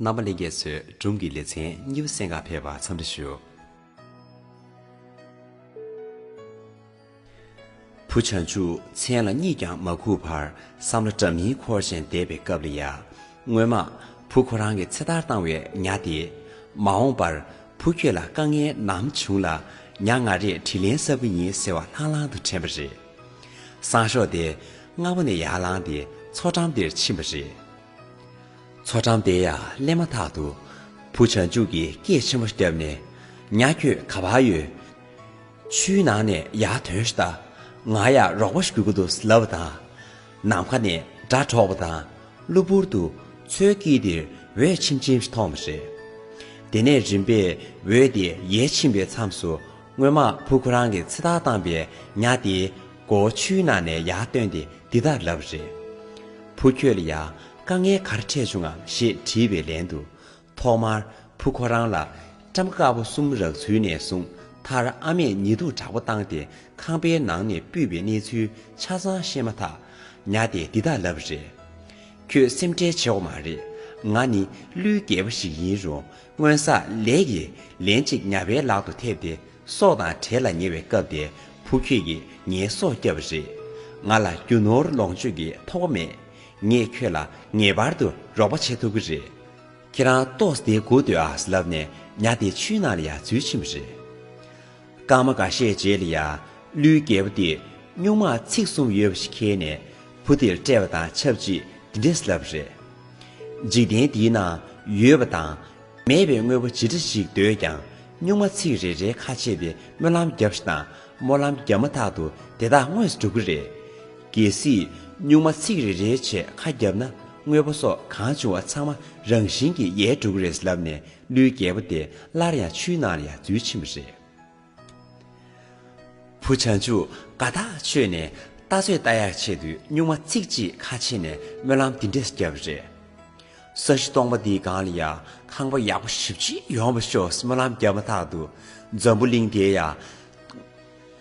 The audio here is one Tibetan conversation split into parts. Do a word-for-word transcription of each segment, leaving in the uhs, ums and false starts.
རྣམ་པ་ལྷན་རྒྱས་ཚོས་སྒྲུང་གི་ལེ་ཚན་གཉིས་པ་གསན་གར་ཕེབས་པར་འཚམས་འདྲི་ཞུ། བུ་བྱང་ཆུབ་མཚན་ལ་གཉིད་ཀྱང་མ་ཁུག་བར་བསམ་བློ་འདྲ་མིན་འཁོར་བཞིན་བསྡད་པའི་སྐབས་ལ་ཡ། སྔོན་མ་བུ་ཁོ་རང་གིས་ཚེ་ཐར་བཏང་བའི་ཉ་དེས། མ་འོངས་པར་བུ་ཁྱོད་ལ་དཀའ་ངལ་ནམ་བྱུང་ལ་ཉ་ང་རས་དྲིན་ལན་གསབ་ཀྱི་ཡིན་ཟེར་བ་ལྷང་ལྷང་དུ་དྲན་པ་རེད། སང་ཞོགས་དེ་སྔ་པོ་ནས་ཡར་ལངས་ཏེ་མཚོ་འགྲམ་དེར་ཕྱིན་པ་རེད། མཚོ་འགྲམ་དེ་ཡང་སླེབས་མ་ཐག་ཏུ། བུ་བྱང་ཆུབ་ཀྱིས་སྐད་ཆེན་པོ་བརྒྱབ་ནས། ཉ་ཁྱོད་ག་པར་ཡོད། ཆུའི་ནང་ནས་ཡར་ཐོན་ཤོག་ད། ང་ཡར་རོགས་པ་ཞིག་དགོས་ཀྱི་འདུག་ལབ་པ་དང་། ནམ་མཁའ་ནས་སྒྲ་སྒྲོག་པ་དང་། གློ་བུར་དུ་མཚོའི་དཀྱིལ་དེར་འོད་ཆེམ་ཆེམ་ཞིག་མཐོང་བ་རེད། དེ་ནས་རིམ་པས་འོད་དེ་ཡལ་ཕྱིན་པའི་མཚམས་སུ། སྔོན་མ་བུ་ཁོ་རང་གིས་ཚེ་ཐར་བཏང་པའི་ཉ་དེས་མགོ་བོ་ཆུའི་ནང་ནས་ཡར་བཏོན་ཏེ་འདི་ལྟར་ལབ་པ་རེད། བུ་ཁྱོད་ལ་ཡ་དཀའ་ངལ་ག་རེ་འཕྲད་བྱུང་ངམ་ཞེས་དྲིས་པའི་ལན་དུ། ཐོག་མར་བུ་ཁོ་རང་ལ་སྐྲ་དཀར་པོ་གསུམ་རག་ཚུལ་ནས་བཟུང་མཐར་ཨ་མས་ཉེ་དུ་དྲག་པོ་བཏང་སྟེ་ཁང་པའི་ནང་ནས་སྤུད་པའི་གནས་ཚུལ་ཆ་ཚང་ཤེས་མ་ཐག་ཉ་དེས་འདི་ལྟར་ལབ་པ་རེད། ཁྱོད་སེམས་ཁྲལ་བྱེད་དགོས་མ་རེད། ང་ནི་ཀླུའི་རྒྱལ་པོ་ཞིག་ཡིན་རུང་སྔོན་བསགས་ལས་ཀྱི་ལན་གཅིག་ཉ་པའི་ལག་ཏུ་ཐེབས་ཏེ། སྲོག་དང་བྲལ་ལ་ཉེ་བའི་སྐབས་དེར་བུ་ཁྱོད་ཀྱིས་ངའི་སྲོག་བསྐྱབས་པ་རེད། ང་ལ་རྒྱུ་ནོར་ལོངས་སྤྱོད་ཀྱི་ཐོགས་པ་མེད། ངས་ཁྱོད་ལ་ངེས་པར་དུ་རོགས་པ་བྱེད་ཐུབ་ཀྱི་རེད། ཁྱེད་རང་ཏོག་ཙམ་དེ་སྒུག་སྡོད་ཨ་ལབ་ནས་ཉ་དེ་ཆུའི་ནང་ལ་ཡར་འཛུལ་ཕྱིན་པ་རེད། སྐར་མ་འགའ་ཤས་རྗེས་ལ་ཡ། ཀླུའི་རྒྱལ་པོ་དེས་སྨྱུག་མ་ཚིགས་གསུམ་ཡོད་པ་ཞིག་ཁྱེར་ནས་བུ་དེར་སྤྲད་པ་དང་ཆབས་ཅིག་འདི་འདྲས་ལབ་པ་རེད། འཇིག་རྟེན་འདིའི་ནང་ཡོད་པ་དང་། མེད་པའི་དངོས་པོ་ཇི་འདྲ་ཞིག་འདོད་ཀྱང་། སྨྱུག་མ་ཚིགས་རེ་རེའི་ཁ་ཕྱེས་ཏེ་སྨོན་ལམ་བརྒྱབ་ཤིག་དང་། སྨོན་ལམ་བརྒྱབ་མ་ཐག་ཏུ་དེ་དག་དངོས་སུ་འགྲུབ་ཀྱི་རེད། གལ་སྲིད་སྨྱུག་མ་ཚིགས་རེ་རེའི་ཆེད་ཁ་བརྒྱབ་ན། དངོས་པོ་སོགས་གང་བྱུང་བ་ཚང་མ་རང་བཞིན་གྱིས་ཡལ་འགྲོ་གི་རེད་ལབ་ནས་ཀླུའི་རྒྱལ་པོ་དེ་སླར་ཡང་ཆུའི་ནང་ལ་ཡང་འཛུལ་ཕྱིན་པ་རེད། བུ་བྱང་ཆུབ་དགའ་ཐག་ཆོད་ནས་ལྟ་ཚོད་ལྟ་ཡག་ཆེད་དུ་སྨྱུག་མ་ཚིགས་གཅིག་ཁ་ཕྱེ་ནས་སྨོན་ལམ་འདི་འདྲས་བརྒྱབ་པ་རེད། ས་གཞི་སྟོང་པ་འདིའི་སྒང་ལ་ཡ་ཁང་པ་ཡག་པོ་ཞེ་པོ་ཅིག་ཡོང་བ་ཤོག་སྨོན་ལམ་བརྒྱབ་མ་ཐག་ཏུ་འཛམ་བུ་གླིང་དེ་ཡ་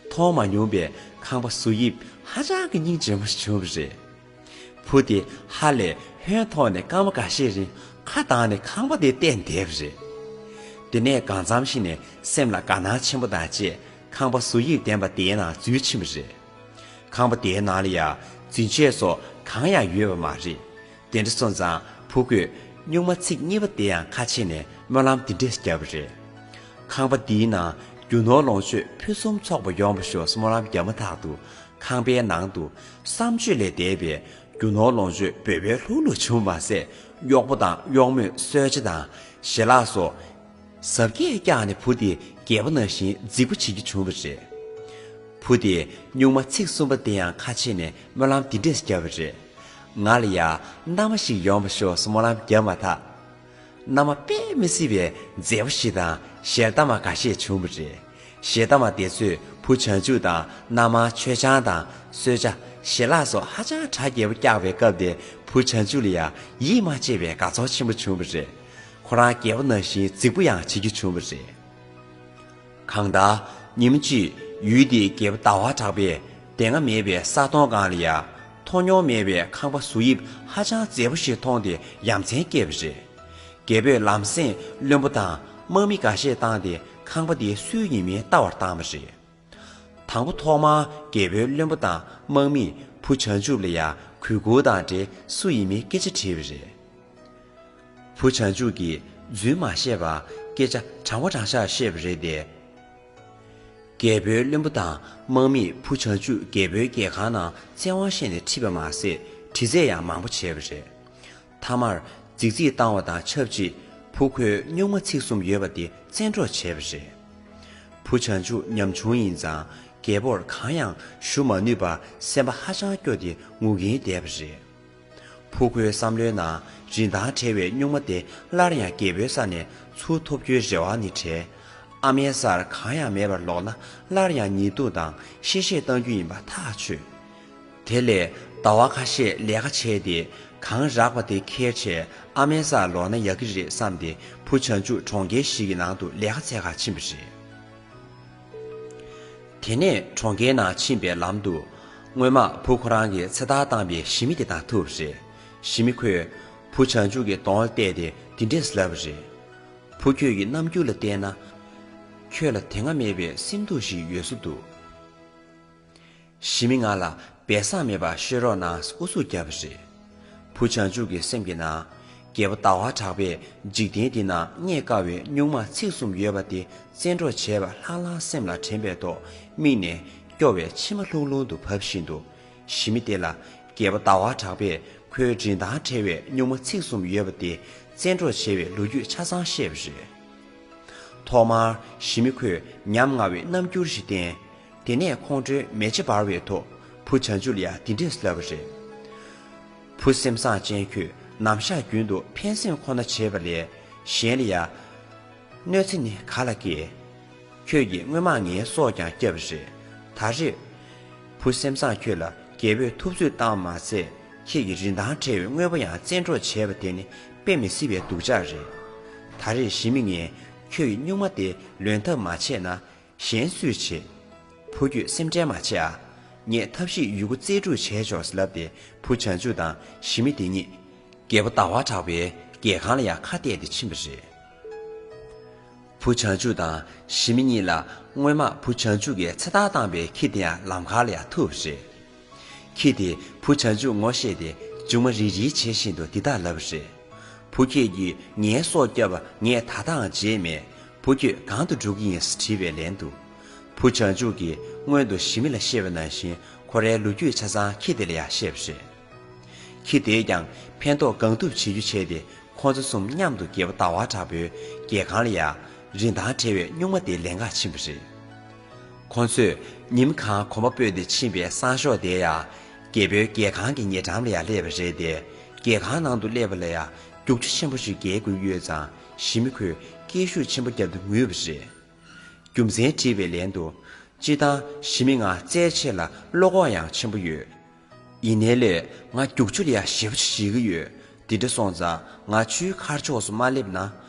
མཐོང་མ་མྱོང་པའི་ཁང་པ་བཟོ་དབྱིབས་ཧ་ཅང་གི་སྙིང་རྗེ་མོ་ཞིག་བྱུང་བ་རེད། བུ་དེ་ཧ་ལས་ཧོན་ཐོག་ནས་སྐར་མ་འགའ་ཤས་རིང་ཁ་གདངས་ནས་ཁང་པ་དེ་བལྟས་བསྡད་པ་རེད། དེ་ནས་གང་འཚམ་ཞིག་ནས་སེམས་ལ་དགའ་སྣང་ཆེན་པོ་དང་བཅས་ཁང་པ་བཟོ་དབྱིབས་ལྡན་པ་དེའི་ནང་འཛུལ་ཕྱིན་པ་རེད། ཁང་པ་དེའི་ནང་ལ་ཡ་འཛིན་ཆས་སོགས་གང་ཡང་ཡོད་པ་མ་རེད། དེ་འདྲ་སོང་ཙང་བུ་ཁོས་སྨྱུག་མ་ཚིགས་གཉིས་པ་དེ་ཡང་ཁ་ཕྱེ་ནས་སྨོན་ལམ་འདི་འདྲས་བརྒྱབ་པ་རེད། ཁང་པ་འདིའི་ནང་རྒྱུ་ནོར་ལོངས་སྤྱོད་ཕུན་སུམ་ཚོགས་པ་ཡོང་བ་ཤོག་སྨོན་ལམ་བརྒྱབ་མ་ཐག་ཏུ་ཁང་པའི་ནང་དུ་བསམ་བརྗོད་ལས་འདས་པའི་རྒྱུ་ནོར་ལོངས་སྤྱོད་འབོལ་བོའི་ལྷུག་ལྷུག་བྱུང་བ་མ་ཟད། གཡོག་པོ་དང་གཡོག་མོས་གསོལ་ཇ་དང་ཞལ་ལག་སོགས་གཟབ་རྒྱས་བཀྱགས་ནས་བུ་དེ་རྒྱལ་པོ་ནང་བཞིན་རྫིག་པོ་བྱེད་རྒྱུ་བྱུང་བ་རེད། བུ་དེས་སྨྱུག་མ་ཚིགས་གསུམ་པ་དེ་ཡང་ཁ་ཕྱེ་ནས་སྨོན་ལམ་འདི་འདྲས་བརྒྱབ་པ་རེད། ང་ལ་ཡ་མནའ་མ་ཞིག་ཡོང་བ་ཤོག་སྨོན་ལམ་བརྒྱབ་མ་ཐག་མནའ་མ་དཔེ་མི་སྲིད་པའི་མཛེས་པོ་ཞིག་དང་ཞལ་ཏ་མ་འགའ་ཤས་བྱུང་བ་རེད། ཞལ་ཏ་མ་དེ་ཚོས་བུ་བྱང་ཆུབ་དང་མནའ་མར་མཆོད་ཆང་དང་གསོལ་ཇ་ཞལ་ལག་སོགས་ཧ་ཅང་གྲ་རྒྱས་པོ་བཀྱགས་པའི་སྐབས་དེ་བུ་བྱང་ཆུབ་ལ་ཡ་ཡིད་མ་ཆེས་པའི་དགའ་ཚོར་ཆེན་པོ་བྱུང་བ་རེད། ཁོ་རང་རྒྱལ་པོ་ནང་བཞིན་རྫིག་པོ་ཡང་བྱེད་རྒྱུ་བྱུང་བ་རེད། གང་ལྟར་ཉིན་མོ་གཅིག་ཡུལ་དེའི་རྒྱལ་པོ་ཟླ་བ་གྲགས་པས་དེ་སྔ་མེད་པའི་ས་དོང་སྒང་ལ་ཡ་མཐོང་མྱོང་མེད་པའི་ཁང་པ་བཟོ་དབྱིབས་ཧ་ཅང་མཛེས་པོ་ཞིག་མཐོང་སྟེ་ཡ་མཚན་སྐྱེས་པ་རེད། རྒྱལ་པོས་ལམ་སེང་བློན་པོ་དང་དམག་མི་འགའ་ཤས་བཏང་སྟེ་ཁང་པ་དེ་སུའི་ཡིན་མིན་བལྟ་བར་བཏང་བ་རེད། དང་པོ་ཐོག་མར་རྒྱལ་པོའི་བློན་པོ་དང་དམག་མིས་བུ་བྱང་ཆུབ་ལ་ཡ་གུས་བཀུར་དང་འབྲེལ་སུ་ཡིན་མིན་སྐད་ཆ་དྲིས་པ་རེད། བུ་བྱང་ཆུབ་ཀྱིས་རྫུན་མ་བཤད་པར་སྐད་ཆ་དྲང་པོ་དྲང་བཞག་བཤད་པ་རེད་དེ། རྒྱལ་པོའི་བློན་པོ་དང་དམག་མིས་བུ་བྱང་ཆུབ་རྒྱལ་པོའི་རྒྱལ་ཁང་ནང་བཙན་དབང་བཤད་ནས་ཁྲིད་པ་མ་ཟད་དྲི་རྩད་ཡང་མང་པོ་བྱས་པ་རེད། མཐའ་མར་རྫིག་རྫིག་བཏང་བ་དང་ཆབས་ཅིག་བུ་ཁོས་སྨྱུག་མ་ཚིགས་གསུམ་ཡོད་པ་དེ་བཙན་འཕྲོག་བྱས་པ་རེད། བུ་བྱང་ཆུབ་ཉམ་ཆུང་ཡིན་ཙང་རྒྱལ་པོར་གང་ཡང་ཞུ་མ་ནུས་པར་སེམས་པ་ཧ་ཅང་སྐྱོ་སྟེ་ངུ་གིན་བསྡད་པ་རེད། བུ་ཁོའི་བསམ་བློའི་ནང་རིན་ཐང་བྲལ་བའི་སྨྱུག་མ་དེ་སླར་ཡང་རྒྱལ་པོའི་ས་ནས་ཚུར་ཐོབ་རྒྱུའི་རེ་བ་ནི་བྲལ། ཨ་མའི་སར་གང་ཡང་མེད་པར་ལོག་ན་སླར་ཡང་ཉེས་འདུག་དང་གཤེ་གཤེ་གཏང་རྒྱུ་ཡིན་པ་ཐག་ཆོད། དེ་ལས་ཟླ་བ་ཁ་ཤས་ལས་ཀ་བྱས་ཏེ་གང་རག་པ་དེ་ཁྱེར་བྱས་ཨ་མའི་སར་ལོག་ན་ཡག་གི་རེད་བསམས་ཏེ་བུ་བྱང་ཆུབ་གྲོང་ཁྱེར་ཞིག་གི་ནང་དུ་ལས་ཀ་འཚོལ་གར་ཕྱིན་པ་རེད། དེ་ནས་གྲོང་ཁྱེར་ནང་ཕྱིན་པའི་ལམ་དུ། སྔོན་མ་བུ་ཁོ་རང་གིས་ཚེ་ཐར་བཏང་བའི་ཞི་མི་དེ་དང་ཐུག་པ་རེད། ཞི་མི་ཁོས། བུ་བྱང་ཆུབ་ཀྱིས་གདོང་ལ་བལྟས་ཏེ་འདི་འདྲས་ལབ་པ་རེད། བུ་ཁྱོད་ཀྱི་རྣམ་འགྱུར་ལ་བལྟས་ན། ཁྱོད་ལ་དེ་སྔ་མེད་པའི་སེམས་སྡུག་ཞིག་ཡོད་བཟོ་འདུག་ཞི་མི་ང་ལ་སྦས་གསང་མེད་པར་ཤོད་རོགས་གནང་ཨུ་ཚུགས་བརྒྱབ་པ་རེད། བུ་བྱང་ཆུབ་ཀྱི་སེམས་ཀྱི་ནང་། རྒྱལ་པོ་ཟླ་བ་གྲགས་པས་འཇིག་རྟེན་འདི་ན་རྙེད་དཀའ་བའི་སྨྱུག་མ་ཚིག་གསུམ་ཡོད་པ་དེ་བཙན་འཕྲོག་བྱས་པ་ལྷང་ལྷང་སེམས་ལ་དྲན་པའི་ཐོག་མིག་ནས་སྐྱོ་བའི་མཆི་མ་ལྷུང་ལྷུང་དུ་བབས་བཞིན་དུ། ཞི་མི་དེ་ལ་རྒྱལ་པོ་ཟླ་བ་གྲགས་པས་ཁོའི་རིན་ཐང་བྲལ་བའི་སྨྱུག་མ་ཚིག་གསུམ་ཡོད་པ་དེ་བཙན་འཕྲོག་བྱས་པའི་ལོ་རྒྱུས་ཆ་ཚང་བཤད་པ་རེད། ཐོག་མར་ཞི་མི་ཁོས་ཉམ་ང་བའི་རྣམ་འགྱུར་ཞིག་བསྟན། དེ་ནས་ཁོང་ཁྲོའི་མེ་ལྕེ་འབར་བའི་ཐོག་བུ་བྱང་ཆུབ་ལ་ཡང་འདི་འདྲས་ལབ་པ་རེད། བུ་སེམས་བཟང་ཅན་ཁྱོད་ནམ་ཞག་རྒྱུན་དུ་ཕན་སེམས་ཁོ་ན་བྱེད་པ་ལས་གཞན་ལ་ཡང་། གནོད་འཚེ་ནི་ག་ལ་སྐྱེ། ཁྱོད་ཀྱིས་སྔོན་མ་ངའི་སྲོག་ཀྱང་བསྐྱབས་པ་རེད། ད་རེས། བུ་སེམས་བཟང་ཁྱོད་ལ་རྒྱལ་པོས་ཐུབ་ཚོད་བཏང་མ་ཚད་ཁྱེད་ཀྱི་རིན་ཐང་བྲལ་བའི་དངོས་པོ་ཡང་བཙན་འཕྲོག་བྱས་པ་དེ་ནི་དཔེ་མི་སྲིད་པའི་སྡུག་ཅག་རེད། ད་རེས་ཞི་མི་ངས་ཁྱོད་ཀྱི་སྨྱུག་མ་དེ་ལོན་ཐབས་མ་བྱས་ན། གཞན་སུས་བྱེད། བུ་ཁྱོད་སེམས་ཁྲལ་མ་བྱེད་ཨ། ངས་ཐབས་ཤེས་ཡོད་རྒུ་རྩལ་སྤྲུགས་བྱས་ཆོག་ལབ་སྟེ་བུ་བྱང་ཆུབ་དང་ཞི་མི་དེ་གཉིས། རྒྱལ་པོ་ཟླ་བ་གྲགས་པའི་རྒྱལ་ཁང་ལ་ཡང་ཁ་གཏད་དེ་ཕྱིན་པ་རེད། བུ་བྱང་ཆུབ་དང་ཞི་མི་གཉིས་ལ་སྔོན་མ་བུ་བྱང་ཆུབ་ཀྱིས་ཚེ་ཐར་བཏང་པའི་ཁྱི་དེ་ཡང་ལམ་ཁ་ལ་ཡང་ཐུག་པ་རེད། ཁྱི་དེས་བུ་བྱང་ཆུབ་ངོ་ཤེས་ཏེ་མཇུག་མ་རིལ་རིལ་བྱེད་བཞིན་དུ་འདི་ལྟར་ལབ་པ་རེད། བུ་ཁྱེད་ཀྱིས་ངའི་སྲོག་བསྐྱབས་པ་ངས་ད་ལྟའང་བརྗེད་མེད། བུ་ཁྱོད་གང་དུ་འགྲོ་གི་ཡིན་དྲིས་པའི་ལན་དུ། བུ་བྱང་ཆུབ་ཀྱིས་སྔོན་དུ་ཞི་མི་ལ་བཤད་པ་ནང་བཞིན་ཁོ་རའི་ལོ་རྒྱུས་ཆ་ཚང་ཁྱི་དེ་ལ་ཡང་བཤད་པ་རེད། ཁྱི་དེས་ཀྱང་ཕན་ཐོགས་གང་ཐུབ་བྱེད་རྒྱུ་བྱས་ཏེ་ཁོང་ཚོ་གསུམ་མཉམ་དུ་རྒྱལ་པོ་ཟླ་བ་གྲགས་པོའི་རྒྱལ་ཁང་ལ་ཡང་རིན་ཐང་བྲལ་བའི་སྨྱུག་མ་དེ་ལེན་ག་ཕྱིན་པ་རེད། ཁོང་ཚོས་ཉིན་གང་གོམ་པ་སྤོས་ཏེ་ཕྱིན་པའི་སང་ཞོགས་དེ་ཡང་རྒྱལ་པོའི་རྒྱལ་ཁང་གི་ཉེ་འགྲམ་ལ་ཡང་སླེབས་པ་རེད་དེ། རྒྱལ་ཁང་ནང་དུ་སླེབས་པ་ལ་ཡང་རྒྱུག་ཆུ་ཆེན་པོ་ཞིག་བརྒལ་དགོས་ཡོད་ཙང་ཞི་མི་ཁོས་སྐད་ཤུགས་ཆེན་པོ་བརྒྱབ་སྟེ་ངུས་པ་རེད། རྒྱུ་མཚན་དྲིས་པའི་ལན་དུ། སྤྱིར་བཏང་ཞི་མི་ང་རྩེད་ཆས་ལ་བློ་ཁོག་ཡང་ཆེན་པོ་ཡོད། ཡིན་ནའི་ལས་ང་རྒྱུག་ཆུ་ལ་ཡང་ཞེ་པོ་ཅིག་ཞེད་ཀྱི་ཡོད། དེ་འདྲ་སོང་ཙང་ང་ཆུའི་ཁ་ཕྱོགས་སུ་མ་སླེབས་ན།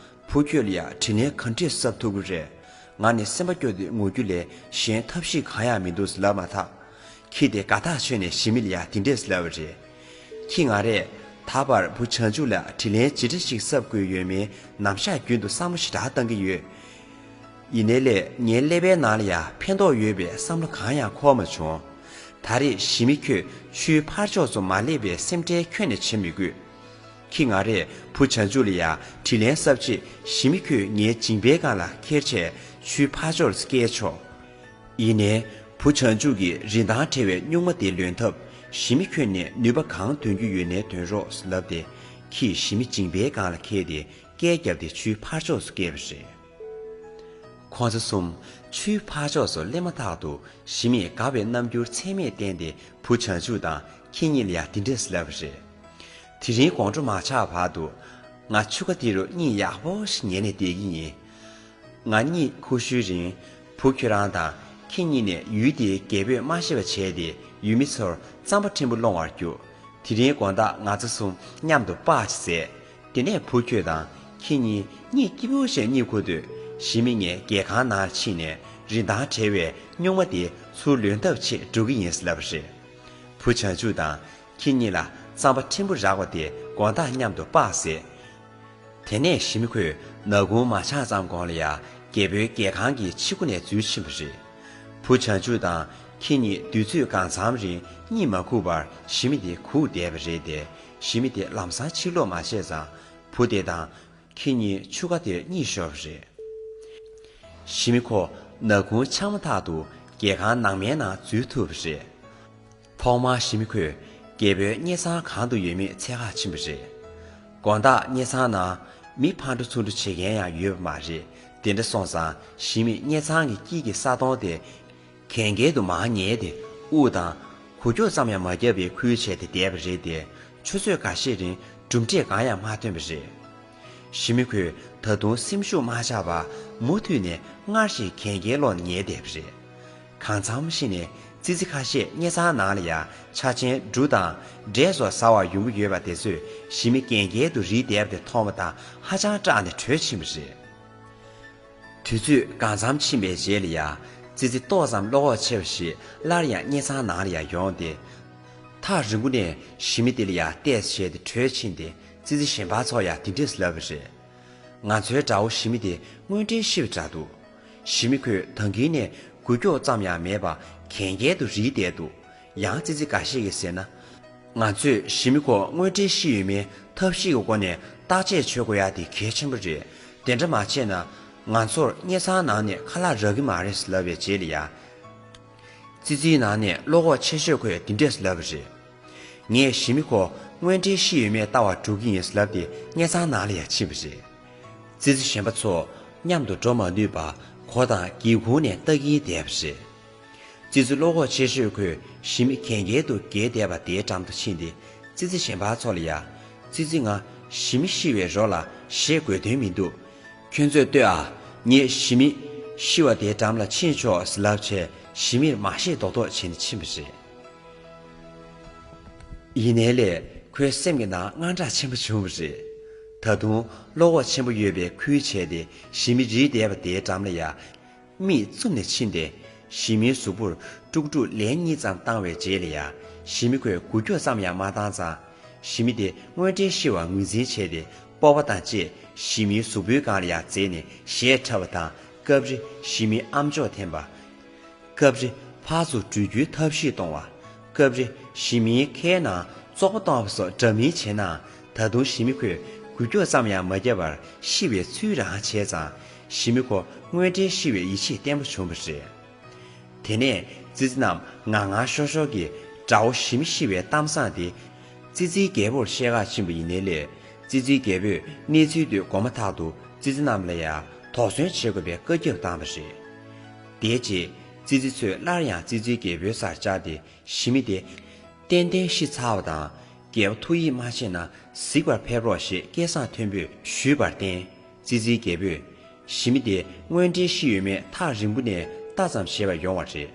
བུ་ཁྱོད་ལ་ཡང་དྲིན་ལན་ག་འདྲས་གསབ་ཐུབ་ཀྱི་རེད། ང་ནི་སེམས་པ་སྐྱོ་སྟེ་ངུ་རྒྱུ་ལས་གཞན་ཐབས་ཤེས་གང་ཡང་མི་འདུག་ལབ་མ་ཐག་ཁྱི་དེ་དགའ་ཐག་ཆོད་ནས་ཞི་མི་ལ་ཡང་དེ་འདྲས་ལབ་པ་རེད། ཁྱི་ང་རས་ད་བར་བུ་བྱང་ཆུབ་ལ་དྲིན་ལན་ཇི་འདྲ་ཞིག་གསབ་དགོས་ཡོད་མེད་ནམ་ཞག་རྒྱུན་དུ་བསམ་བློ་ཞེ་དྲག་བཏང་གི་ཡོད། ཡིན་ནའི་ལས་ངའི་ཀླད་པའི་ནང་ལ་ཡང་ཕན་ཐོགས་ཡོད་པའི་བསམ་བློ་གང་ཡང་འཁོར་མ་བྱུང་། ད་རེས་ཞི་མི་ཁྱོད་ཆུའི་ཕར་ཕྱོགས་སུ་མ་སླེབས་པའི་སེམས་ཁྲལ་ཁྱོན་ནས་བྱེད་མི་དགོས། ཁྱི་ང་རས་བུ་བྱང་ཆུབ་ལ་ཡང་དྲིན་ལན་གསབ་ཆེད་ཞི་མི་ཁྱོད་ངའི་མཇིང་པའི་སྒང་ལ་ཁྱེར་བྱས་ཆུའི་ཕར་ཕྱོགས་སུ་བསྐྱལ་ཆོག་ཡིན་ནའི་བུ་བྱང་ཆུབ་ཀྱིས་རིན་ཐང་བྲལ་བའི་སྨྱུག་མ་དེ་ལོན་ཐབས་ཞི་མི་ཁྱོད་ནས་ནུས་པ་གང་འདོན་རྒྱུ་ཡོད་ནའི་འདོན་རོགས་ལབ་སྟེ་ཁྱིས་ཞི་མི་མཇིང་པའི་སྒང་ལ་ཁྱེར་ཏེ་སྐད་བརྒྱབ་སྟེ་ཆུའི་ཕར་ཕྱོགས་སུ་བསྐྱལ་བ་རེད། ཁོང་ཚོ་གསུམ་ཆུའི་ཕར་ཕྱོགས་སུ་སླེབས་མ་ཐག་ཏུ་ཞི་མིས་དགའ་བའི་རྣམ་འགྱུར་ཚད་མེད་བསྟན་ཏེ་བུ་བྱང་ཆུབ་དང་ཁྱི་གཉིས་ལ་ཡང་འདི་འདྲས་ལབ་པ་རེད། དེ་རིང་དགོང་དྲོ་མ་ཆགས་བར་དུ་ང་ཆུ་ཁ་དེ་རུ་གཉིད་ཡག་པོ་ཞིག་ཉལ་ནས་བསྡད་ཀྱི་ཡིན། ང་གཉིད་ཁུག་ཤུལ་རིང་བུ་ཁྱོད་རང་དང་ཁྱི་གཉིས་ནས་ཡུལ་དེའི་རྒྱལ་པོས་མ་ཤེས་པ་བྱས་ཏེ་ཡུལ་མི་ཚོར་རྩམ་པ་ཕྲན་བུ་སློང་བར་རྒྱུགས། དེ་རིང་དགོང་དག་ང་ཚོ་གསུམ་མཉམ་དུ་པར་ཅིག་བཟས། དེ་ནས་བུ་ཁྱོད་དང་ཁྱི་གཉིས་གཉིད་སྐྱིད་པོ་ཞིག་གཉིད་ཁུག་དུས་ཞི་མི་ངས་རྒྱལ་ཁང་ནང་ཕྱིན་ནས་རིན་ཐང་བྲལ་བའི་སྨྱུག་མ་དེ་ཚུར་ལོན་ཐབས་ཆེད་འགྲོ་གི་ཡིན་ལབ་པ་རེད། བུ་བྱང་ཆུབ་དང་ཁྱི་གཉིས་ལ་རྩམ་པ་ཕྲན་བུ་རག་པ་དེ་དགོང་དག་མཉམ་དུ་པར་བཟས། དེ་ནས་ཞི་མི་ཁོས་ནག་ཁུང་མ་ཆགས་ཙམ་གོང་ལ་ཡ་རྒྱལ་པོའི་རྒྱལ་ཁང་གི་ཕྱི་སྒོ་ནས་འཛུལ་ཕྱིན་པ་རེད། བུ་བྱང་ཆུབ་དང་ཁྱི་གཉིས་དུས་ཚོད་གང་འཚམ་རིང་གཉིད་མ་ཁུག་པར་ཞི་མི་དེ་སྒུག་བསྡད་པ་རེད་དེ། ཞི་མི་དེ་ལམ་སང་ཕྱིར་ལོག་མ་བྱས་ཙང་བུ་དེ་དང་ཁྱི་གཉིས་ཆུ་ཁ་དེར་གཉིད་ཤོར་བ་རེད། ཞི་མི་ཁོ་ནག་ཁུང་ཆགས་མ་ཐག་ཏུ་རྒྱལ་ཁང་ནང་མའི་ནང་འཛུལ་ཐུབ་པ་རེད། ཐོག་མར་ཞི་མི་ཁོས་རྒྱལ་པོའི་དངུལ་ཚང་གང་དུ་ཡོད་མེད་འཚོལ་གར་ཕྱིན་པ་རེད། དགོང་དག་དངུལ་ཚང་ནང་མི་ཕར་འགྲོ་ཚུར་འགྲོ་བྱེད་མཁན་ཡང་ཡོད་པ་མ་རེད། དེ་འདྲ་སོང་ཙང་ཞི་མིས་དངུལ་ཚང་གི་དཀྱིལ་གྱི་ས་དོང་དེ་གན་རྐྱལ་དུ་མར་ཉལ་ཏེ་དབུགས་དང་འགུལ་སྐྱོད་ཙམ་ཡང་མ་བརྒྱབ་པའི་ཁུལ་བྱས་ཏེ་བསྡད་པ་རེད་དེ། ཆུ་ཚོད་འགའ་ཤས་རིང་གྲུབ་འབྲས་གང་ཡང་མ་ཐོན་པ་རེད། ཞི་མི་ཁོས་ད་དུང་སེམས་ཤུགས་མ་ཆག་པར་མུ་མཐུད་ནས་སྔར་བཞིན་གན་རྐྱལ་སློག་ཉལ་བསྡད་པ་རེད། གང་འཚམ་ཞིག་ནས་ཙི་ཙི་ཁ་ཤས་དངུལ་ཚང་ནང་ལ་ཡང་ཆ་ཆེན་འབྲུ་དང་འབྲས་སོགས་ཟ་བར་ཡོང་གི་ཡོད་པ་དེ་ཚོས་ཞི་མི་གན་རྐྱལ་དུ་རིལ་བསྡད་པ་དེ་མཐོང་བ་དང་ཧ་ཅང་སྐྲག་ནས་བྲོས་ཕྱིན་པ་རེད། དུས་ཚོད་གང་འཚམ་ཕྱིན་པའི་རྗེས་ལ་ཡང་ཙི་ཙི་ཏོག་ཙམ་བློ་ཁོག་ཆེ་བ་ཞིག་སླར་ཡང་དངུལ་ཚང་ནང་ལ་ཡང་ཡོང་སྟེ། ཐག་རིང་པོ་ནས་ཞི་མི་དེ་ལ་ཡང་བལྟས་བྱས་ཏེ་བྲོས་ཕྱིན་ཏེ། ཙི་ཙི་གཞན་པ་ཚོ་ཡང་དེ་འདྲས་ལབ་པ་རེད། ང་ཚོའི་དགྲ་བོ་ཞི་མི་དེ་དངོས་འབྲེལ་ཤི་བའི་དགྲ་འདུག་ཞི་མི་ཁོས་ད་གིན་ནས་འགུལ་སྐྱོད་ཙམ་ཡང་མེད་པར་གན་རྐྱལ་དུ་རིལ་བསྡད་འདུག་ཡང་ཙི་ཙི་འགའ་ཤས་ཀྱིས་ཟེར་ན། ང་ཚོས་ཞི་མི་ཁོ་དངོས་འབྲེལ་ཤི་ཡོད་མེད་ཐབས་ཤེས་ཀྱི་སྒོ་ནས་བརྟག་དཔྱད་བྱེད་དགོས་ཡ་དེ་གལ་ཆེན་པོ་རེད། དེ་འདྲ་མ་བྱས་ན། ང་ཚོར་དངུལ་ཁང་ནང་ནས་ཁ་ལག་རག་གི་མ་རེད་ལབ་པའི་རྗེས་ལ་ཡ། ཙི་ཙིའི་ནང་ནས་བློ་ཁོག་ཆེ་ཤོས་ཁོས་འདི་འདྲས་ལབ་པ་རེད། ངས་ཞི་མི་ཁོ་དངོས་འབྲེལ་ཤི་ཡོད་མེད་ལྟ་བར་འགྲོ་གི་ཡིན་ལབ་སྟེ་དངུལ་ཁང་ནང་ལ་ཡང་ཕྱིན་པ་རེད། ཙི་ཙི་གཞན་པ་ཚོ་མཉམ་དུ་འགྲོ་མ་ནུས་པར་སྒོ་དང་སྒེའུ་ཁུང་ནས་ལྟ་གིན་བསྡད་པ་རེད། ཙི་ཙི་བློ་ཁོག་ཆེ་ཤོས་ཁོས་ཞི་མི་གན་རྐྱལ་དུ་འགྱེལ་བསྡད་པ་དེའི་འགྲམ་དུ་ཕྱིན་ཏེ་ཙི་ཙི་གཞན་པ་ཚོ་ལ་ཡ། ཙི་ཙི་ང་ཞི་མི་ཤི་བའི་རོ་ལ་ཞེད་དགོས་དོན་མི་འདུག་ཁྱོད་ཚོས་ལྟོས་ཨ། ངས་ཞི་མི་ཤི་བ་དེའི་འགྲམ་ལ་ཕྱིན་ཆོག་ལབ་བྱས་ཞི་མིར་མ་ཤེས་རྡོག་རྡོག་བྱས་ནས་ཕྱིན་པ་རེད། ཡིན་ནའི་ལས་ཁོའི་སེམས་ཀྱི་ནང་དངངས་སྐྲག་ཆེན་པོ་བྱུང་བ་རེད། ད་དུང་བློ་ཁོག་ཆེན་པོ་ཡོད་པའི་ཁུལ་བྱས་ཏེ་ཞི་མི་རིལ་བསྡད་པ་དེའི་འགྲམ་ལ་ཡ། མིག་བཙུམ་ནས་ཕྱིན་ཏེ། ཞི་མིའི་གཟུགས་པོར་དཀྲུག་དཀྲུག་ལན་གཉིས་ཙམ་བཏང་བའི་རྗེས་ལ་ཡ། ཞི་མི་ཁོས་འགུལ་སྐྱོད་ཙམ་ཡང་མ་བཏང་ཙང་། ཞི་མི་དེ་དངོས་འབྲེལ་ཤི་བ་ངོས་འཛིན་བྱས་ཏེ་སྤོབས་པ་དང་བཅས་ཞི་མིའི་གཟུགས་པོའི་སྒང་ལ་ཡ་འཛེགས་ནས་གཞས་འཁྲབ་པ་དང་སྐབས་རེ་ཞི་མིའི་ཨམ་ཅོག་འཐེན་པ། སྐབས་རེ་ཕར་ཚུར་འགྲུལ་རྒྱུའི་ཐབས་ཤེས་གཏོང་བ། སྐབས་རེ་ཞི་མིའི་ཁའི་ནང་བཙོག་པ་གཏོང་བ་སོགས་འདྲ་མིན་བྱས་ནའང་ད་དུང་ཞི་མི་ཁོས་འགུལ་སྐྱོད་ཙམ་ཡང་མ་བརྒྱབ་པར་ཤི་བའི་ཚུལ་རང་བྱས་ཙང་ཞི་མི་ཁོ་དངོས་འབྲེལ་ཤི་བའི་ཡིད་ཆེས་བརྟན་པོ་བྱུང་བ་རེད། དེ་ནས་ཙི་ཙི་རྣམས་ངང་ངང་ཤོར་ཤོར་གྱིས་དགྲ་བོ་ཞི་མི་ཤི་བའི་གཏམ་བཟང་དེ་ཙི་ཙིའི་རྒྱལ་པོར་བཤད་ག་ཕྱིན་པ་ཡིན་ནའི་ལས་ཙི་ཙིའི་རྒྱལ་པོས་གནས་ཚུལ་དེ་གོ་མ་ཐག་ཏུ་ཙི་ཙི་རྣམས་ལ་ཡང་དོགས་ཟོན་བྱེད་དགོས་པའི་བཀའ་ཁྱབ་བཏང་བ་རེད། དེའི་རྗེས་ཙི་ཙི་ཚོས་སླར་ཡང་ཙི་ཙིའི་རྒྱལ་པོའི་སར་བཅར་ཏེ་ཞི་མི་དེ་ཏན་ཏན་ཤི་ཚར་བ་དང་རྒྱལ་པོ་ཐུགས་ཡིད་མ་ཆེས་ན་གཟིགས་པར་ཕེབས་རོགས་ཞེས་སྐད་གསང་མཐོན་པོས་ཞུས་པར་བརྟེན་ཙི་ཙིའི་རྒྱལ་པོས་ཞི་མི་དེ་དངོས་འབྲེལ་ཤི་ཡོད་མེད་ཐག་རིང་པོ་ནས་ལྟ་ཙམ་བྱེད་པར་ཡོང་བ་རེད།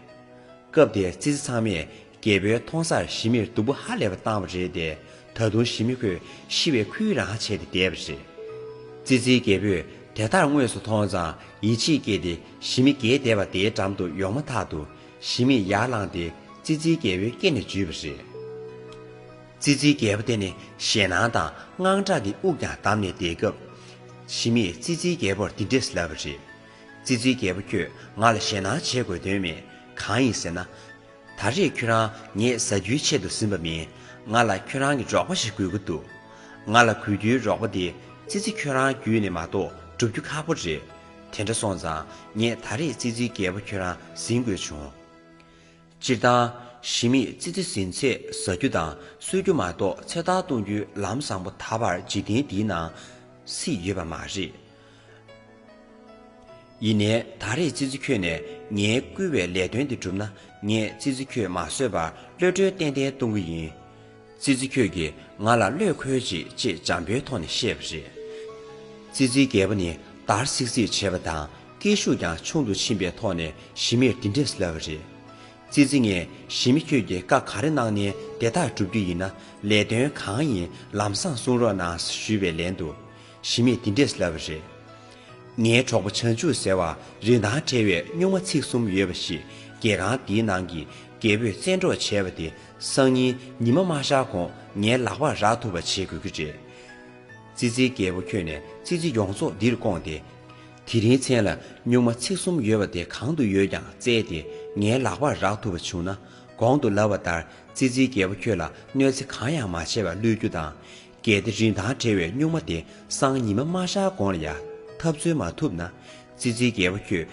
སྐབས་དེར་ཙི་ཙི་ཚང་མས་རྒྱལ་པོའི་མཐོང་སར་ཞི་མིར་སྡུག་པོ་ཧ་ལས་པ་བཏང་བ་རེད་དེ། ད་དུང་ཞི་མི་ཁོས་ཤི་བའི་ཁུལ་རང་བྱས་ཏེ་བསྡད་པ་རེད། ཙི་ཙིའི་རྒྱལ་པོས་དེ་ལྟར་དངོས་སུ་མཐོང་ཙང་ཡིད་ཆེས་སྐྱེས་ཏེ་ཞི་མི་འགྱེལ་བསྡད་པ་དེའི་འགྲམ་དུ་ཡོང་མ་ཐག་ཏུ་ཞི་མིས་ཡར་ལངས་ཏེ་ཙི་ཙིའི་རྒྱལ་པོའི་སྐེ་ནས་འཇུས་པ་རེད། ཙི་ཙིའི་རྒྱལ་པོ་དེ་ནི་ཞེད་སྣང་དང་དངངས་སྐྲག་གི་དབུགས་ཀྱང་བསྡམས་ནས་བསྡད་སྐབས། ཞི་མིས་ཙི་ཙིའི་རྒྱལ་པོར་འདི་འདྲས་ལབ་པ་རེད། ཙི་ཙིའི་རྒྱལ་པོ་ཁྱོད་ང་ལ་ཞེད་སྣང་བྱེད་དགོས་དོན་མེད། གང་ཡིན་ཟེར་ན། ད་རེས་ཁྱོད་རང་ངས་ཟ་རྒྱུའི་ཆེད་དུ་ཟིན་པ་མིན། ང་ལ་ཁྱོད་རང་གི་རོགས་པ་ཞིག་དགོས་ཀྱི་འདུག་ང་ལ་དགོས་རྒྱུའི་རོགས་པ་དེ་ཙི་ཙི་ཁྱོད་རང་བརྒྱུད་ནས་མ་གཏོགས་སྒྲུབ་རྒྱུ་ཁག་པོ་རེད། དེ་འདྲ་སོང་ཙང་ངས་ད་རེས་ཙི་ཙིའི་རྒྱལ་པོ་ཁྱོད་རང་ཟིན་དགོས་བྱུང་། སྤྱིར་བཏང་། ཞི་མིས་ཙི་ཙི་ཟིན་ཚེ་ཟ་རྒྱུ་དང་གསོད་རྒྱུ་མ་གཏོགས་ཚེ་ཐར་གཏོང་རྒྱུའི་ལམ་བཟང་པོ་ད་བར་འཇིག་རྟེན་འདིའི་ནང་སྲིད་ཡོད་པ་མ་རེད། ཡིན་ནའི་ད་རེས་ཙི་ཙི་ཁྱོད་ནས་ངའི་བསྐུལ་བའི་ལས་དོན་འདི་བསྒྲུབས་ན་ངས་ཙི་ཙི་ཁྱོད་མ་གསོད་པར་གློད་གྲོལ་ཏན་ཏན་གཏོང་གི་ཡིན། ཙི་ཙི་ཁྱོད་ཀྱིས་ང་ལ་བློས་འཁོལ་ཅིག་ཅེས་བྱམས་པའི་ཐོག་ནས་བཤད་པ་རེད། ཙི་ཙིའི་རྒྱལ་པོ་ནི་འདར་སིག་སིག་བྱེད་པ་དང་སྐད་ཤུགས་ཀྱང་ཆུང་དུ་ཕྱིན་པའི་ཐོག་ནས་ཞི་མིར་འདི་འདྲས་ལབ་པ་རེད། ཙི་ཙི་ངས་ཞི་མི་ཁྱོད་ཀྱིས་བཀའ་ག་རེ་གནང་ནའི་དེ་དག་བསྒྲུབ་རྒྱུ་ཡིན་ན་ལས་དོན་གང་ཡིན་ལམ་སང་གསུང་རོགས་གནང་ཞུས་པའི་ལན་དུ། ཞི་མིས་འདི་འདྲས་ལབ་པ་རེད། ངའི་གྲོགས་པོ་བྱང་ཆུབ་ཟེར་བ་རིན་ཐང་བྲལ་བའི་སྨྱུག་མ་ཚིགས་གསུམ་ཡོད་པ་ཞིག་རྒྱལ་ཁང་འདིའི་ནང་གི་རྒྱལ་པོས་བཙན་འཕྲོག་བྱས་པ་དེ་སང་ཉིན་ཉི་མ་མ་ཤར་གོང་ངའི་ལག་པར་རག་ཐུབ་པ་བྱེད་དགོས་ཀྱི་རེད། ཙི་ཙིའི་རྒྱལ་པོ་ཁྱོད་ནས་ཙི་ཙི་ཡོངས་རྫོགས་འདིར་བསྐོངས་ཏེ། དེ་རིང་མཚན་ལ་སྨྱུག་མ་ཚིགས་གསུམ་ཡོད་པ་དེ་གང་དུ་ཡོད་ཀྱང་བཙལ་ཏེ་ངའི་ལག་པར་རག་ཐུབ་པ་བྱུང་ན་གོང་དུ་ལབ་པ་ལྟར་ཙི་ཙིའི་རྒྱལ་པོ་ཁྱོད་ལ་གནོད་འཚེ་གང་ཡང་མ་བྱས་པར་བློས་རྒྱུ་དང་། གལ་ཏེ་རིན་ཐང་བྲལ་བའི་སྨྱུག་མ་དེ་སང་ཉི་མ་མ་ཤར་གོང་ལ་ཡང་ཐབས་འཚོལ་མ་ཐུབ་ན། ཙི་ཙིའི་རྒྱལ་པོ་ཁྱོད།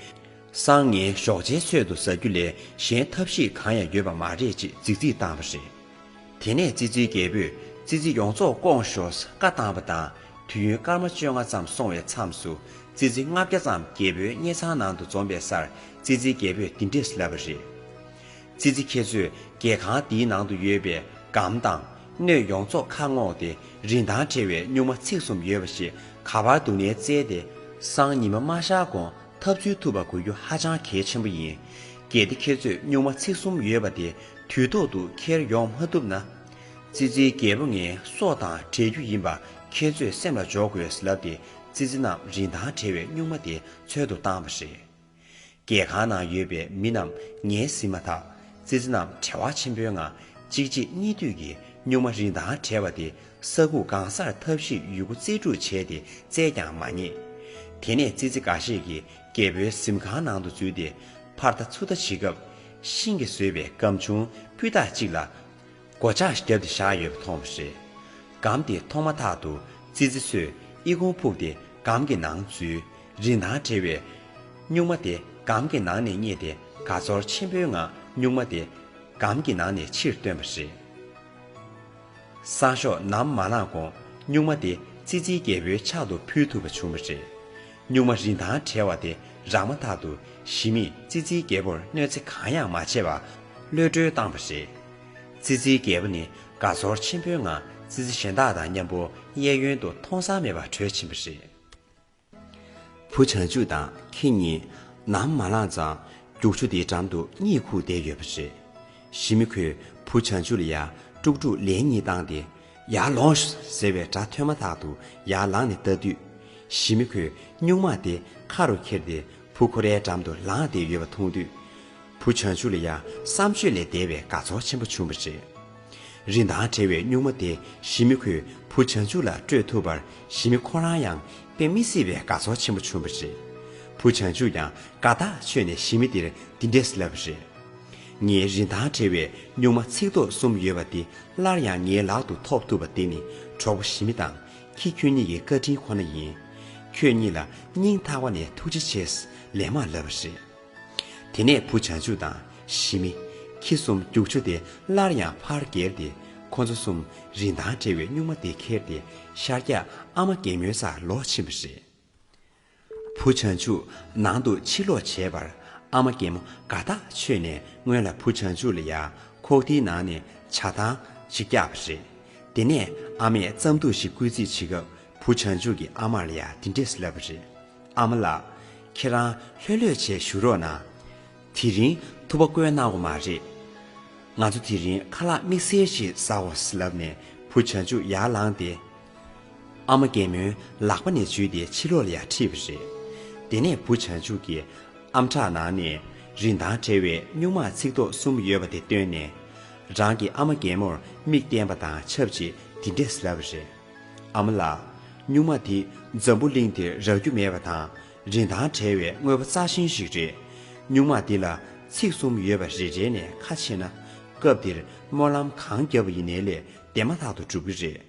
སང་ངའི་ཞོགས་ཇའི་ཚོད་དུ་ཟ་རྒྱུ་ལས་གཞན་ཐབས་ཤེས་གང་ཡང་ཡོད་པ་མ་རེད་ཅེས་རྫིག་རྫིག་བཏང་བ་རེད། དེ་ནས་ཙི་ཙིའི་རྒྱལ་པོས་ཙི་ཙི་ཡོངས་རྫོགས་བསྐོངས་ཤོག་བཀའ་བཏང་བ་དང་དུས་ཡུན་སྐར་མ་བཅོ་ལྔ་ཙམ་སོང་བའི་མཚམས་སུ་ཙི་ཙི་ལྔ་བརྒྱ་ཙམ་རྒྱལ་པོའི་གཉེར་ཚང་ནང་དུ་འཛོམས་པའི་སར་ཙི་ཙིའི་རྒྱལ་པོས་འདི་འདྲས་ལབ་པ་རེད། ཙི་ཙི་ཁྱེད་ཚོས་རྒྱལ་ཁང་འདིའི་ནང་དུ་ཡོད་པའི་སྒམ་དང་སྣོད་ཡོངས་རྫོགས་ཁ་སྔོག་སྟེ་རིན་ཐང་བྲལ་བའི་སྨྱུག་མ་ཚིགས་གསུམ་ཡོད་པ་ཞིག་ག་པར་འདུག་ནའི་བཙལ་ཏེ་སང་ཉི་མ་མ་ཤར་གོང་ཐབས་འཚོལ་ཐུབ་པ་དགོས་རྒྱུ་ཧ་ཅང་གལ་ཆེན་པོ་ཡིན། གལ་ཏེ་ཁྱེད་ཚོས་སྨྱུག་མ་ཚིགས་གསུམ་ཡོད་པ་དེ་དུས་ཐོག་ཏུ་འཁྱེར་ཡོང་མ་ཐུབ་ན། ཙི་ཙིའི་རྒྱལ་པོ་ངའི་སྲོག་དང་བྲལ་རྒྱུ་ཡིན་པ་ཁྱེད་ཚོས་སེམས་ལ་འཇོག་དགོས་ལབ་སྟེ་ཙི་ཙི་རྣམས་རིན་ཐང་བྲལ་བའི་སྨྱུག་མ་དེ་འཚོལ་དུ་བཏང་བ་རེད། རྒྱལ་ཁང་ནང་ཡོད་པའི་མི་རྣམས་ངས་ཟིན་མ་ཐག་ཙི་ཙི་རྣམས་བྲེལ་བ་ཆེན་པོའི་ངང་གཅིག་རྗེས་གཉིས་མཐུད་ཀྱིས་ སྨྱུག་མ་རིན་ཐང་བྲལ་བ་དེ་ས་ཁུག་གང་སར་ཐབས་ཤེས་ཡོད་རྒུ་རྩིས་སྤྲོད་བྱས་ཏེ་བཙལ་ཀྱང་མ་རྙེད། དེ་ནས་ཙི་ཙི་འགའ་ཤས་ཀྱིས་རྒྱལ་པོའི་གཟིམ་ཁང་ནང་དུ་འཛུལ་ཏེ་ཕར་ལྟ་ཚུར་ལྟ་བྱེད་སྐབས། ཤིང་གིས་བཟོས་པའི་སྒམ་ཆུང་སྤུས་དག་ཅིག་ལ་སྒོ་ལྕགས་བརྒྱབ་སྟེ་བཞག་ཡོད་པ་མཐོང་བ་རེད། སྒམ་དེ་མཐོང་མ་ཐག་ཏུ་ཙི་ཙི་ཚོས་ཨི་ཁུང་ཕུབ་སྟེ་སྒམ་གྱི་ནང་འཛུལ། རིན་ཐང་བྲལ་བའི་སྨྱུག་མ་དེ་སྒམ་གྱི་ནང་ནས་རྙེད་དེ་དགའ་ཚོར་ཆེན་པོའི་ངང་སྨྱུག་མ་དེ་སྒམ་གྱི་ནང་ནས་ཕྱིར་བཏོན་པ་རེད། སང་ཞོགས་ནམ་མ་ལངས་གོང་སྨྱུག་མ་དེ་ཙི་ཙིའི་རྒྱལ་པོའི་ཕྱག་ཏུ་ཕུལ་ཐུབ་པ་བྱུང་བ་རེད། སྨྱུག་མ་རིན་ཐང་བྲལ་བ་དེ་རག་མ་ཐག་ཏུ་ཞི་མིས་ཙི་ཙིའི་རྒྱལ་པོར་གནོད་འཚེ་གང་ཡང་མ་བྱས་པར་གློད་གྲོལ་བཏང་བ་རེད། ཙི་ཙིའི་རྒྱལ་པོ་ནི་དགའ་ཚོར་ཆེན་པོའི་ངང་ཙི་ཙི་གཞན་དག་དང་མཉམ་པོ་གཡས་གཡོན་དུ་མཐོང་ས་མེད་པར་བྲོས་ཕྱིན་པ་རེད། བུ་བྱང་ཆུབ་དང་ཁྱེད་གཉིས་ནམ་མ་ལངས་ཙང་རྒྱུག་ཆུ་དེའི་འགྲམ་དུ་གཉིད་ཁུག་བསྡད་ཡོད་པ་རེད། ཞི་མི་ཁོས་བུ་བྱང་ཆུབ་ལ་ཡ་དཀྲུག་དཀྲུག་ལན་གཉིས་བཏང་སྟེ། ཡར་ལོངས་ཤོག་ཟེར་བའི་སྒྲ་ཐོས་མ་ཐག་ཏུ་ཡར་ལངས་ནས་ལྟ་དུས། ཞི་མི་ཁོས་སྨྱུག་མ་དེ་ཁ་རུ་འཁྱེར་ཏེ་བུ་ཁོ་རའི་འགྲམ་དུ་ལངས་བསྡད་ཡོད་པ་མཐོང་དུས། བུ་བྱང་ཆུབ་ལ་ཡ་བསམ་བརྗོད་ལས་འདས་པའི་དགའ་ཚོར་ཆེན་པོ་བྱུང་བ་རེད། རིན་ཐང་བྲལ་བའི་སྨྱུག་མ་དེ་ཞི་མི་ཁོས་བུ་བྱང་ཆུབ་ལ་སྤྲོད་ཐུབ་པར་ཞི་མི་ཁོ་རང་ཡང་དཔེ་མི་སྲིད་པའི་དགའ་ཚོར་ཆེན་པོ་བྱུང་བ་རེད། བུ་བྱང་ཆུབ་ཀྱང་དགའ་ཐག་ཆོད་ནས་ཞི་མི་དེར་འདི་འདྲས་ལབ་པ་རེད། ངའི་རིན་ཐང་བྲལ་བའི་སྨྱུག་མ་ཚིགས་ཐོག་གསུམ་ཡོད་པ་དེ་སླར་ཡང་ངའི་ལག་ཏུ་ཐོབ་ཐུབ་པ་དེ་ནི་གྲོགས་པོ་ཞི་མི་དང་ཁྱེད་ཁྱོད་གཉིས་ཀྱི་བཀའ་དྲིན་ཁོ་ན་ཡིན། ཁྱོད་གཉིས་ལ་སྙིང་ཐག་པ་ནས་ཐུགས་རྗེ་ཆེ། ལན་མ་ལབ་པ་རེད། དེ་ནས་བུ་བྱང་ཆུབ་དང་ཞི་མི། ཁྱི་གསུམ་རྒྱུག་ཆུ་དེ་སླར་ཡང་ཕར་བརྒལ་ཏེ་ཁོ་ཚོ་གསུམ་རིན་ཐང་བྲལ་བའི་སྨྱུག་མ་དེ་ཁྱེར་ཏེ་ཤར་རྒྱག་ཨ་མ་རྒན་མོའི་སར་ལོག་ཕྱིན་པ་རེད། བུ་བྱང་ཆུབ་ནང་དུ་ཕྱིར་ལོག་བྱས་པར་ཨ་མ་རྒན་མོ་དགའ་ཐག་ཆོད་ནས་སྔོན་ལ་བུ་བྱང་ཆུབ་ལ་ཡ་ཁོག་ལྡིའི་ནང་ནས་ཇ་ཐང་ཅིག་བཀྱགས་པ་རེད། དེ་ནས་ཨ་མས་རྩམ་ཐུག་ཞིག་སྐོལ་རྩིས་བྱེད་སྐབས། བུ་བྱང་ཆུབ་ཀྱིས་ཨ་མ་ལ་ཡ་འདི་འདྲས་ལབ་པ་རེད། ཨ་མ་ལགས། ཁྱེད་རང་ལྷོད་ལྷོད་བྱས་བཞུགས་རོགས་གནང་། དེ་རིང་ཐུག་པ་བསྐོལ་གནང་དགོས་མ་རེད། ང་ཚོ་དེ་རིང་ཁ་ལག་དམིགས་བསལ་ཞིག་ཟ་འོ་ལབ་ནས་བུ་བྱང་ཆུབ་ཡར་ལངས་ཏེ། ཨ་མ་རྒན་མོའི་ལག་པ་ནས་འཇུས་ཏེ་ཕྱི་ལོགས་ལ་ཡ་ཁྲིད་པ་རེད། དེ་ནས་བུ་བྱང་ཆུབ་ཀྱིས་ཨམ་ཕྲག་ནང་ནས་རིན་ཐང་བྲལ་བའི་སྨྱུག་མ་ཚིགས་ཐོག་གསུམ་ཡོད་པ་དེ་བཏོན་ནས། རང་གི་ཨ་མ་རྒན་མོར་མིག་བསྟན་པ་དང་ཆབས་ཅིག་འདི་འདྲས་ལབ་པ་རེད། ཨ་མ་ལགས། སྨྱུག་མ་འདི་འཛམ་བུ་གླིང་འདིར་རག་རྒྱུ་མེད་པ་དང་རིན་ཐང་བྲལ་བའི་དངོས་པོ་རྩ་ཆེན་ཞིག་རེད། སྨྱུག་མ་འདི་ལ་ཚིགས་གསུམ་ཡོད་པ་རེ་རེ་ནས་ཁ་ཕྱེ་ན། སྐབས་འདིར་སྨོན་ལམ་གང་བརྒྱབ་པ་ཡིན་ནའི་ལས་བདེ་མ་ཐག་ཏུ་འགྲུབ་ཀྱི་རེད།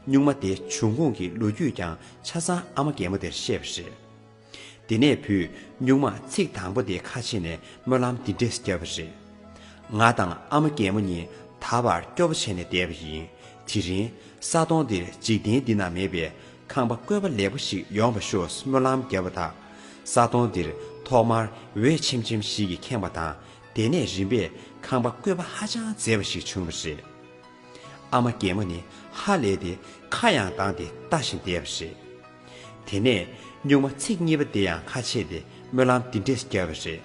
སྨྱུག་མ་དེ་བྱུང་ཁུངས་ཀྱི་ལོ་རྒྱུས་ཀྱང་ཆ་ཚང་ཨ་མ་རྒན་མོ་དེར་བཤད་པ་རེད། དེ་ནས་བུས་སྨྱུག་མ་ཚིགས་དང་པོ་དེ་ཁ་ཕྱེ་ནས་སྨོན་ལམ་འདི་འདྲས་བརྒྱབ་པ་རེད། ང་དང་ཨ་མ་རྒན་མོ་གཉིས་ད་བར་སྐྱོ་པོ་བྱས་ནས་བསྡད་པ་ཡིན། དེ་རིང་ས་དོང་འདིར་འཇིག་རྟེན་འདི་ན་མེད་པའི་ཁང་པ་བཀོད་པ་ལེགས་པོ་ཞིག་ཡོང་བ་ཤོག་སྨོན་ལམ་བརྒྱབ་པ་དང་། ས་དོང་འདིར་ཐོག་མར་འོད་ཆེམ་ཆེམ་ཞིག་གིས་ཁེངས་པ་དང་། དེ་ནས་རིམ་པས་ཁང་པ་བཀོད་པ་ཧ་ཅང་མཛེས་པ་ཞིག་བྱུང་བ་རེད། ཨ་མ་རྒན་མོ་ནི་ཧ་ལས་ཏེ་ཁ་ཡང་བཏང་སྟེ་ལྟ་བཞིན་བསྡད་པ་རེད། དེ་ནས་སྨྱུག་མ་ཚིགས་གཉིས་པ་དེ་ཡང་ཁ་ཕྱེ་སྟེ་སྨོན་ལམ་འདི་འདྲས་བརྒྱབ་པ་རེད།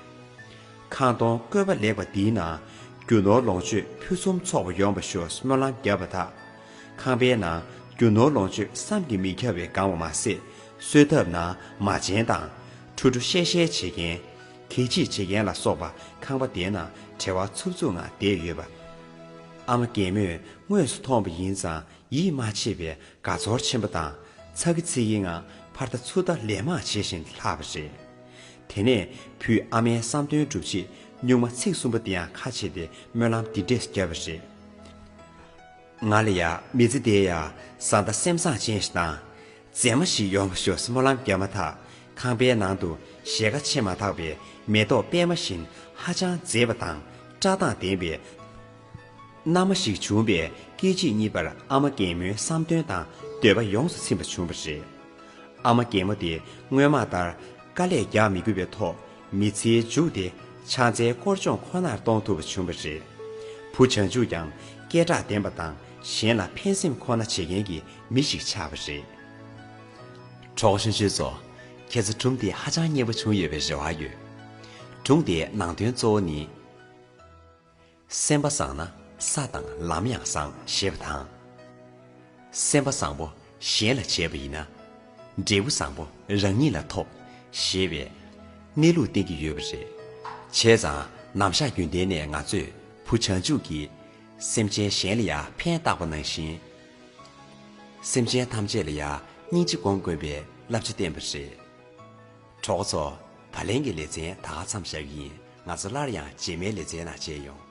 ཁང་སྟོང་བཀོད་པ་ལེགས་པ་འདིའི་ནང་རྒྱུ་ནོར་ལོངས་སྤྱོད་ཕུན་སུམ་ཚོགས་པ་ཡོང་བ་ཤོག་སྨོན་ལམ་བརྒྱབ་པ་དག། ཁང་པའི་ནང་རྒྱུ་ནོར་ལོངས་སྤྱོད་བསམ་གྱིས་མི་ཁྱབ་པའི་གང་བ་མ་ཟད། གསོལ་ཐབ་ནང་མ་བྱན་དང་། ཁྲུ་ཁྲུ་བཤལ་བཤལ་བྱེད་མཁན། གད་ཕྱིས་བྱེད་མཁན་ལ་སོགས་པ་ཁང་པ་དེའི་ནང་བྲེལ་བ་འཚུབ་འཚུབ་ངང་བསྡད་ཡོད་པ། ཨ་མ་རྒན་མོས་དངོས་སུ་མཐོང་བ་ཡིན་ཙང་ཡིད་མ་ཆེས་པའི་དགའ་ཚོར་ཆེན་པོ་དང་ཚ་གི་ཚི་གི་ངང་ཕར་ལྟ་ཚུར་ལྟ་ལན་མང་བྱེད་བཞིན་ལྷག་པ་རེད། དེ་ནས་བུས་ཨ་མའི་བསམ་དོན་སྒྲུབ་ཆེད་སྨྱུག་མ་ཚིགས་གསུམ་པ་དེ་ཡང་ཁ་ཕྱེ་སྟེ་སྨོན་ལམ་འདི་འདྲས་བརྒྱབ་པ་རེད། ང་ལ་ཡ་མི་ཚེ་འདིར་ཡ་བཟའ་ཟླ་སེམས་བཟང་ཅན་ཞིག་དང་། མཛེས་མ་ཞིག་ཡོང་བ་ཤོག་སྨོན་ལམ་བརྒྱབ་མ་ཐག་ཁང་པའི་ནང་དུ་ཞལ་ཁ་ཕྱེ་མ་ཐག་པའི་མེ་ཏོག་པད་མ་བཞིན་ཧ་ཅང་མཛེས་པ་དང་བཀྲག་མདངས་ལྡན་པའི་མནའ་མ་ཞིག་བྱུང་བས་སྐད་ཅིག་གཉིས་པར་ཨ་མ་རྒན་མོའི་བསམ་དོན་དང་འདོད་པ་ཡོངས་སུ་ཚིམ་པ་བྱུང་བ་རེད། ཨ་མ་རྒན་མོ་དེ་སྔོན་མ་ལྟར་དཀའ་ལས་རྒྱག་མི་དགོས་པའི་ཐོག་མི་ཚེའི་མཇུག་དེ་ཕྱག་འཚལ་སྐོར་སྦྱོང་ཁོ་ནར་གཏོང་ཐུབ་པ་བྱུང་བ་རེད། བུ་བྱང་ཆུབ་ཀྱང་སྐད་གྲགས་ལྡན་པ་དང་གཞན་ལ་ཕན་སེམས་ཁོ་ན་བྱེད་མཁན་གྱི་མི་ཞིག་ཆགས་པ་རེད། གྲོགས་ཆུང་ཆུང་ཚོ། ཁྱེད་ཚོ་སྒྲུང་དེ་ཧ་ཅང་སྙན་པོ་བྱུང་ཡོད་པའི་རེ་བ་ཡོད། སྒྲུང་དེའི་ནང་དོན་གཙོ་བོ་ནི། སེམས་པ་བཟང་ན་ས་དང་ལམ་ཡང་བཟང་ཞེས་པ་དང་། སེམས་པ་བཟང་པོ་གཞན་ལ་བྱས་པ་ཡིན་ན། འབྲས་བུ་བཟང་པོ་རང་ཉིད་ལ་ཐོབ་ཞེས་པའི་གནས་ལུགས་བསྟན་གྱི་ཡོད་པ་རེད། བྱས་ཙང་ནམ་ཞག་རྒྱུན་ལྡན་ནས་ང་ཚོས་བུ་བྱང་ཆུབ་ཀྱི་ སེམས་ཅན་གཞན་ལ་ཡང་ཕན་བཏགས་པ་ནང་བཞིན། སེམས་ཅན་ཐམས་ཅད་ལ་ཡང་སྙིང་རྗེ་སྒོམ་དགོས་པའི་བསླབ་བྱ་བསྟན་པ་རེད། གྲོགས་ཚོ། བག་ལེན་གྱི་ལེ་ཚན་ད་ག་མཚམས་བཞག་གི་ཡིན། ང་ཚོ་སླར་ཡང་རྗེས་མའི་ལེ་ཚན་ནང་མཇལ་ཡོང་།